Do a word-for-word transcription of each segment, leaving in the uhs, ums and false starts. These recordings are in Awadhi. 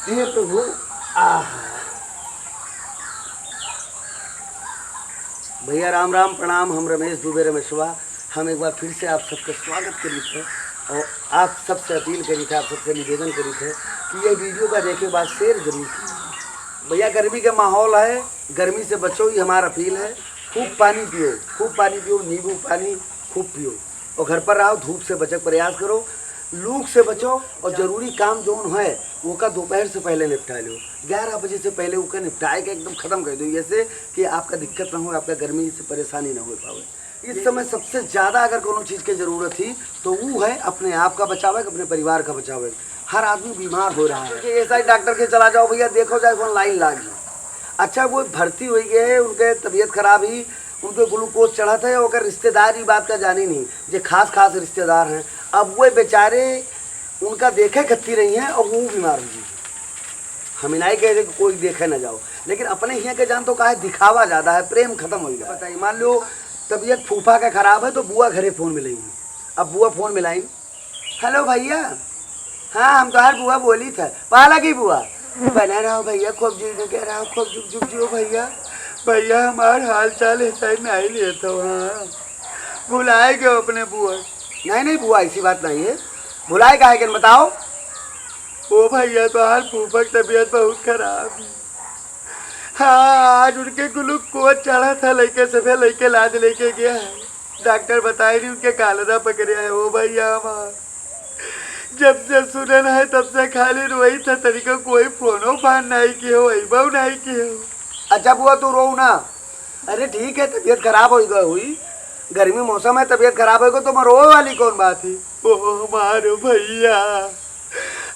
हे प्रभु। आह। भैया राम राम, प्रणाम। हम रमेश दुबे रमेशवा, हम एक बार फिर से आप सबके स्वागत करी थे और आप सबसे अपील करी थे, आप सबसे निवेदन करी थे कि ये वीडियो का देखे बाद शेयर जरूर कीजिए। भैया गर्मी का माहौल है, गर्मी से बचो, ये हमारा अपील है। खूब पानी पियो, खूब पानी पियो, नींबू पानी खूब पियो और घर पर रहो, धूप से बचे के प्रयास करो, लू से बचो। और जरूरी काम जौन है वो का दोपहर से पहले निपटा लो, ग्यारह बजे से पहले ओका निपटाए के एकदम खत्म कर दो, जैसे कि आपका दिक्कत ना हो, आपका गर्मी से परेशानी ना हो पावे। इस समय सबसे ज्यादा अगर कोनो चीज के जरूरत ही तो वो है अपने आप का बचावे, अपने परिवार का बचावे। हर आदमी बीमार हो रहा है। क्योंकि ऐसा ही डॉक्टर के चला जाओ भैया, देखो जाए कौन लाइन लागी। अच्छा, वो भर्ती हुई गए हैं, उनके तबीयत खराब ही, उनके ग्लूकोज चढ़ा था, ओकर रिश्तेदार ई बात का जाने नहीं, जे खास खास रिश्तेदार हैं। अब वो बेचारे उनका देखे खत्ती रही हैं और वो बीमार हो गई। हम इनाई कह दे कि कोई देखे ना जाओ, लेकिन अपने हियाँ के जान तो काहे दिखावा ज्यादा है, प्रेम खत्म हो गया। बताइए, मान लो तबीयत फूफा का खराब है तो बुआ घरे फोन मिलाई। अब बुआ फोन मिलाई, हेलो भैया। हाँ, हम तोहार बुआ बोली था। पाला की बुआ? बना रहो भैया, खूब जी के रहो, खूब जुग जुग जियो भैया। भैया, हमार हाल चाल ऐसा ही नहीं लेत हो, हाँ। भुलाए गयो अपने बुआ। नहीं, नहीं बुआ, ऐसी बात नहीं है। भुलाए काहे के, बताओ। ओ भैया, तोहार फूफा की तबीयत बहुत खराब है। हाँ, आज उनके ग्लूकोज चढ़ा था, लइके सभे लइके लाद लेके गया है। डॉक्टर बताए नहीं, उनके कालरा पकड़े है। ओ भैया हमार, जब से सुनन है तब से खाली रोई था, तनिको कोई फोनो फान नहीं किए हो, अइबो नहीं किए हो। अच्छा बुआ, तू रो ना। अरे ठीक है, तबीयत खराब हो गई हुई, गर्मी मौसम है, तबीयत खराब हो गई तो मैं रोवे वाली कौन बात है? ओ हमारे भैया,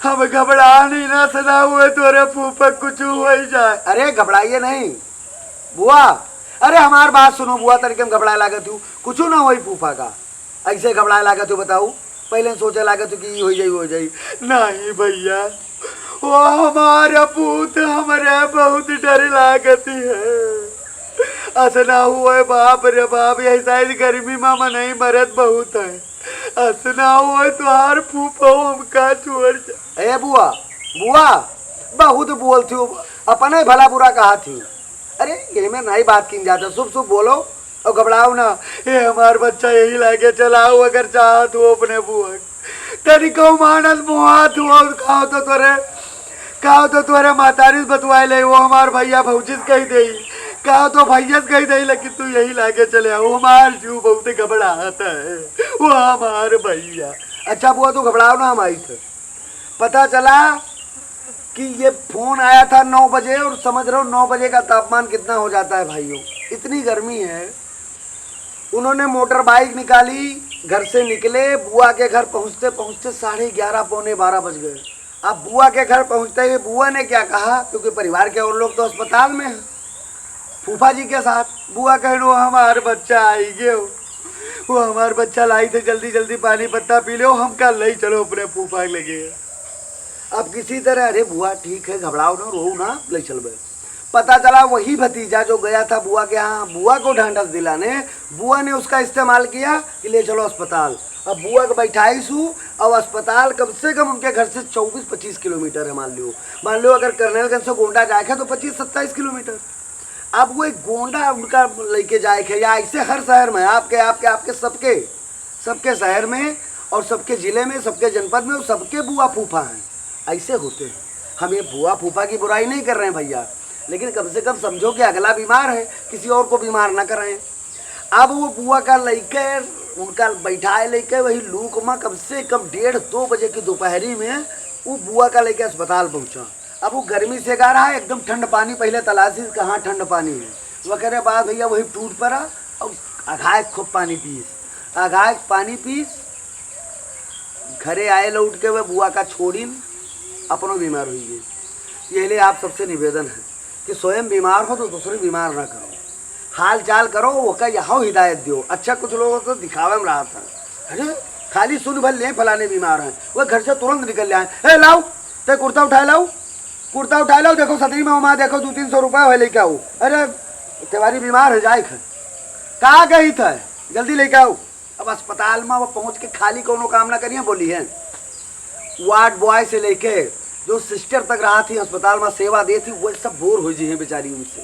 हम घबड़ा नहीं ना सदा हुए तोरे फूफा कुछ हो ही जाए। अरे घबराइए नहीं बुआ, अरे हमार बात सुनो बुआ, तनिक हम घबराए लागत हूँ, कुछ ना होई फूफा का, ऐसे घबराए लागत हूँ बताऊ, पहले सोचे लागत हूँ कि ई हो जाई, हो जाई। नहीं भैया, वो हमारा पूत हमरे बहुत डर लागत है। असना हुए बाप रे बाप, यही शायद गर्मी में मनई मरत बहुत है। असना हुए तुहार फूफो हमका छोड़ जा। ए बुआ, बुआ, बहुत बोलती हो, अपने भला बुरा कहा थी। अरे, ये में नहीं बात की जाता, शुभ शुभ बोलो और घबराओ ना। ए हमार बच्चा यही लागे चलाओ, अगर चाहत हो अपने बुआ। तनिको मानस मुहात हो, कहो तो तोरे, कहो तो तोरे मातारी से बतवाए ले, वो हमार भैया भौजी से कही दे, कहो तो भैया से कही दे, लेकिन तू यही लागे चले आओ, हमार जीव बहुत घबराता है, वो हमार भैया। अच्छा बुआ, तू घबराओ ना, हम आई थे। पता चला कि ये फोन आया था नौ बजे, और समझ रहे हो नौ बजे का तापमान कितना हो जाता है भाइयों, इतनी गर्मी है। उन्होंने मोटर बाइक निकाली, घर से निकले, बुआ के घर पहुंचते पहुंचते साढ़े ग्यारह, पौने बारह बज गए। अब बुआ के घर पहुंचते ही बुआ ने क्या कहा, क्योंकि परिवार के और लोग तो अस्पताल में हैं, फूफा जी के साथ। बुआ कहनो, "हमार बच्चा आई गयो, वो हमार बच्चा लाई थे, जल्दी जल्दी पानी पत्ता पी लो, हम कल ले चलो अपने फूफा के लगे।" अब किसी तरह, "अरे बुआ ठीक है, घबराओ ना, रो ना, ले चलबे।" पता चला वही भतीजा जो गया था बुआ के यहाँ बुआ को ढांढस दिलाने, बुआ ने उसका इस्तेमाल किया कि ले चलो अस्पताल। अब बुआ को बैठाई सू, अब अस्पताल कम से कम उनके घर से चौबीस पच्चीस किलोमीटर है, मान लो, मान लो अगर करनैलगंज से गोंडा जाए है तो पच्चीस सत्ताईस किलोमीटर। अब वो एक गोंडा उनका लेके जाए है, या ऐसे हर शहर में आपके, आपके, आपके सबके, सबके शहर में और सबके जिले में, सबके जनपद में, सबके बुआ फूफा हैं, ऐसे होते हैं। हम ये बुआ फूफा की बुराई नहीं कर रहे हैं भैया, लेकिन कम से कम समझो कि अगला बीमार है, किसी और को बीमार ना कराएं। अब वो बुआ का लइके, उनका बैठाए लइके वही लूक में कम से कम डेढ़ दो बजे की दोपहरी में वो बुआ का लइके अस्पताल पहुँचा। अब वो गर्मी से गा रहा है, एकदम ठंड पानी पहले तलाशी कहाँ ठंड पानी है। वो कह रहे, "बात भैया वही टूट पड़ा और अघाए खूब पानी पीस, अघाए पानी पीस।" घरे आए लौट के वह बुआ का छोड़िन, अपनो बीमार हुई गई। ये लिए आप सबसे निवेदन है कि स्वयं बीमार हो तो दूसरे बीमार ना करो, हाल चाल करो, ओका यहो हिदायत दियो। अच्छा, कुछ लोग तो दिखावे में रहा था, अरे खाली सुन भर ले फलाने बीमार हैं, वह घर से तुरंत निकल जाए, "ए लाओ, ते कुर्ता उठाए लाओ, कुर्ता उठाए लाओ, देखो सतरी में वहाँ देखो दो तीन सौ रुपया है, लेके आओ।" अरे तिवारी बीमार है, जाए थे, कहा गई था, जल्दी लेके आओ। अब अस्पताल में वो पहुँच के खाली कोनो काम ना करिए, बोली है वार्ड बॉय से लेके जो सिस्टर तक रहा थी अस्पताल मा सेवा दे थी, वो सब बोर होइ जी हैं बेचारी उनसे।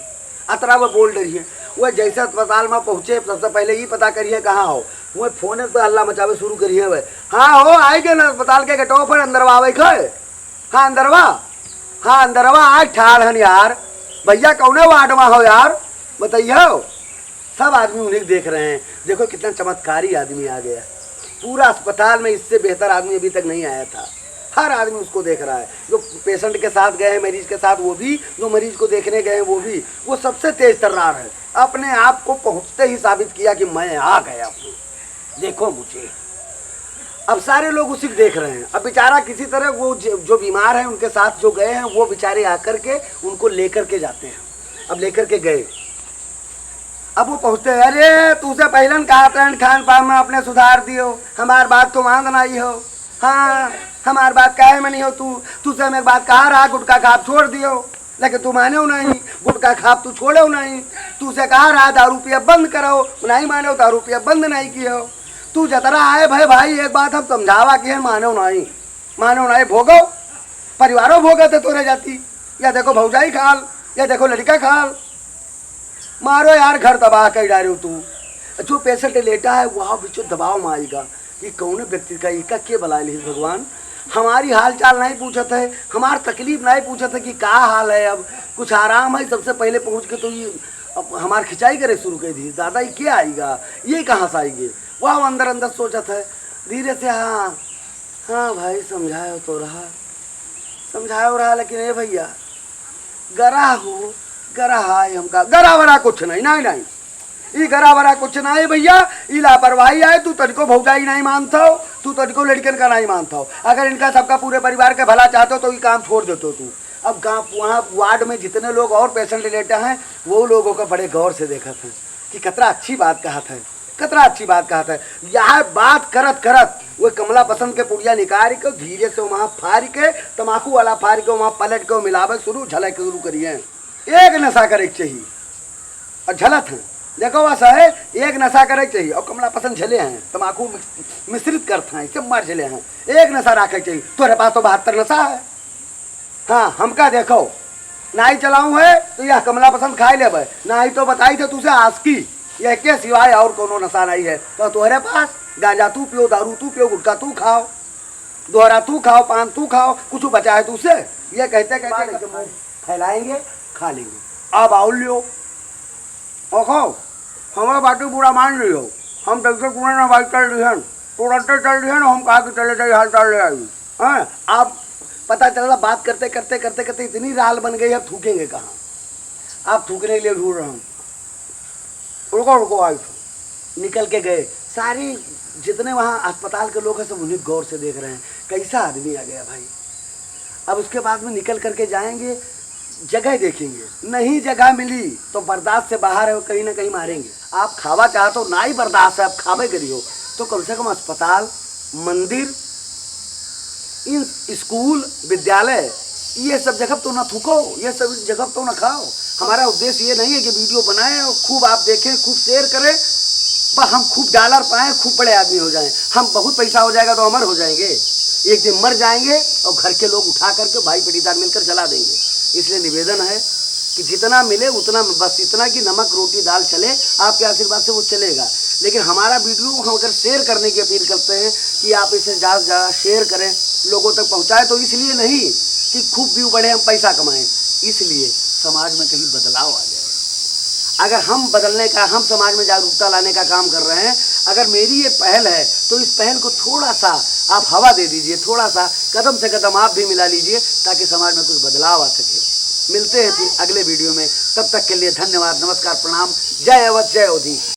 अतरा वो बोल डरी हैं। वो जैसे अस्पताल मा पहुँचे, सबसे पहले ई पता करिहैं कहाँ हो। वो फोन पे हल्ला मचावे शुरू करिहैं। हाँ हो, आइ गए ना अस्पताल के गेटवा पर, अंदरवा आवे क है। हाँ अंदरवा, हाँ अंदरवा आइ ठाड़ हन यार। भइया कौने वार्ड मा हो यार, बताइए हो। सब आदमी उन्हीं को देख रहे हैं। देखो कितना चमत्कारी आदमी आ गया। पूरा अस्पताल में इससे बेहतर आदमी अभी तक नहीं आया था। हर आदमी उसको देख रहा है। जो पेशेंट के साथ गए हैं, मरीज के साथ, वो भी, जो मरीज को देखने गए हैं, वो भी। वो सबसे तेज तर्रार है। अपने आप को पहुँचते ही साबित किया कि मैं आ गया हूँ, देखो मुझे। अब सारे लोग उसी को देख रहे हैं। अब बेचारा किसी तरह वो ज-, जो बीमार हैं, उनके साथ जो गए हैं, वो बेचारे आकर के उनको लेकर के जाते हैं। अब लेकर के गए, अब वो पहुँचते हैं, "अरे, तुझसे पहले न कहा था, खान पान में अपने सुधार दियो, हमार बात तो मान नहीं हो। हाँ, हमार बात काहे में नहीं हो तू? तुझसे हम एक बात कहा रहा, गुटखा खाब छोड़ दियो, लेकिन तू माने हो नहीं, गुटखा खाब तू छोड़े हो नहीं। तुझसे कहा रहा दारू पिया बंद करो, नहीं माने हो, दारू पिया बंद नहीं किए हो। तू जतरा आए भाई, भाई, एक बात हम समझावा कि है, माने हो नहीं, माने हो नहीं, भोगो, परिवारों भोगत है तोरे जाती। या देखो भौजाई खाल, या देखो लड़का खाल।" मारो यार, घर तबाह कर डारे हो तू। जो पेशेंट लेटा है, वह भी जो दबाव में आएगा कि कौन व्यक्ति का, इका के बलाए लिहिस भगवान? हमारी हाल चाल नहीं पूछत है, हमार तकलीफ नहीं पूछत है कि का हाल है, अब कुछ आराम है। सबसे पहले पहुँच के तो ये अब हमार खिंचाई करे शुरू कर दी, "दादा, ये क्या आएगा, ये कहाँ से आएंगे?" वह अंदर अंदर सोचत है धीरे से, "हाँ, हाँ भाई, समझायो तो रहा, समझायो रहा, लेकिन ए भइया, गरा हो, गरा आए हमका, गरा वरा कुछ नहीं, नहीं, नहीं, ई गरा वरा कुछ नहीं भइया, ई लापरवाही आए। तू तनिको भौजाई नहीं मानत हो, तू तनिको लड़कन का नहीं मानत हो। अगर इनका सबका पूरे परिवार के भला चाहते हो तो ई काम छोड़ देते हो तू।" अब गाँव, वहाँ वार्ड में जितने लोग और पेशेंट लेटे हैं, वो लोगों का बड़े गौर से देखत हैं कि कतरा अच्छी बात कहत है, कतरा अच्छी बात कहत है। यह बात करत करत वो कमला पसंद के पुड़िया निकाल के धीरे से वहाँ फाड़ के, तमाकू वाला फाड़ के वहाँ पलट के मिलावे शुरू, झलक शुरू करिए। एक नशा करे के चाहिए और झलत हैं। देखो बस है, एक नशा करे के चाहिए और कमला पसंद झले हैं, तमाकू मिस-, मिश्रित करत हैं, इसे मार झले हैं। एक नशा रखे के चाहिए, तोरे पास तो बहत्तर नशा है। हाँ, हमका देखो, नाई चलाऊं है तो यह कमला पसंद खाए लेबे, नाई तो बताई थे तुझसे आसकी, यह के सिवाय और कोनो नशा नहीं है। तो तोहरे पास गांजा तू पियो, दारू तू पियो, गुटखा तू खाओ, दोहरा तू खाओ, पान तू खाओ, कुछ बचा है तुझसे? ये कहते कहते ऐसे मुंह फैलाएंगे, खा लेंगे। अब आओ लियो, ओखो, हमें बाटी बुरा मान लियो, हम जैसे तुम्हें ना भाई चल रही हैं, तुरंते चल रही हैं, हम कहा कि चले जाइए, हाल चाल ले आई। हाँ, आप पता चला, बात करते करते करते करते इतनी राल बन गई, अब थूकेंगे कहाँ? आप थूकने के लिए ढूंढ रहे हैं। रुको, रुको, आई। निकल के गए। सारे जितने वहाँ अस्पताल के लोग हैं, सब उन्हें गौर से देख रहे हैं, कैसा आदमी आ गया भाई। अब उसके बाद में निकल करके जाएंगे, जगह देखेंगे, नहीं जगह मिली तो बर्दाश्त से बाहर है, कहीं ना कहीं मारेंगे। आप खावा चाहत हो, ना ही बर्दाश्त है, आप खावे करियो, तो कम से कम अस्पताल, मंदिर, इन स्कूल, विद्यालय, ये सब जगह तो ना थूको, ये सब जगह तो ना खाओ। हमारा उद्देश्य ये नहीं है कि वीडियो बनाएं और खूब आप देखें, खूब शेयर करें, पर हम खूब डॉलर पाएं, खूब बड़े आदमी हो जाएं। हम बहुत पैसा हो जाएगा तो अमर हो जाएंगे, एक दिन मर जाएंगे और घर के लोग उठा करके भाई पटीदार मिलकर जला देंगे। इसलिए निवेदन है कि जितना मिले उतना, बस इतना कि नमक रोटी दाल चले, आपके आशीर्वाद से वो चलेगा। लेकिन हमारा वीडियो हम अगर शेयर करने की अपील करते हैं कि आप इसे ज़्यादा से ज़्यादा शेयर करें, लोगों तक पहुँचाएं, तो इसलिए नहीं कि खूब व्यू बढ़े, हम पैसा कमाएं, इसलिए समाज में कहीं बदलाव आ जाए। अगर हम बदलने का, हम समाज में जागरूकता लाने का काम कर रहे हैं, अगर मेरी ये पहल है तो इस पहल को थोड़ा सा आप हवा दे दीजिए, थोड़ा सा कदम से कदम आप भी मिला लीजिए, ताकि समाज में कुछ बदलाव आ सके। मिलते हैं फिर अगले वीडियो में, तब तक के लिए धन्यवाद, नमस्कार, प्रणाम, जय अवध, जय अवधी।